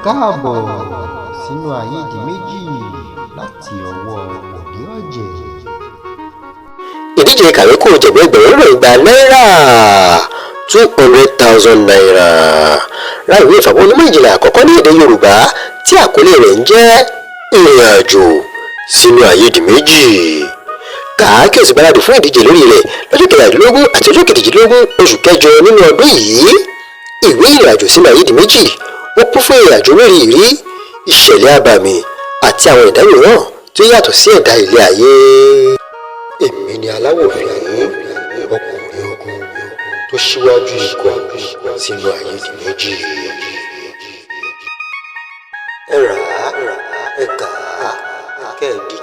Káàbọ̀ sínú Ayédìméjì láti ọwọ́ Bọ̀dé Ọ̀jẹ̀. Ìdíje kàwékò jẹ̀bú 2,000 náírà, ₦200,000. Ra ìwé ìfàbọ̀ onímọ̀ ìjìnlẹ̀ àkọ́kọ́ ní èdè Yorùbá tí àkọlé rẹ̀ ń jẹ́ Ìrìn Àjò Sínú Ayédìméjì. Kà á kí o sì gbáradì fún ìdíje lórí rẹ̀ lọ́jọ́ 23 àti ọjọ́ 18 oṣù kẹjọ nínú ọdún yìí. Ìwé Ìrìn Àjò Sínú Ayédìméjì, ó kún fún ìrìn àjò mérìírí, ìṣẹ̀lẹ̀ abàmì àti àwọn ẹ̀dá mìíràn tó yàtọ̀ sí ẹ̀dá ilé ayé. Èmi ni aláwòfín, ọkùnrin ogun tó ṣíwájú ikọ̀ sínú Ayédìméjì. Ẹ rà á, ẹ kà á, kẹ́ ẹ díje.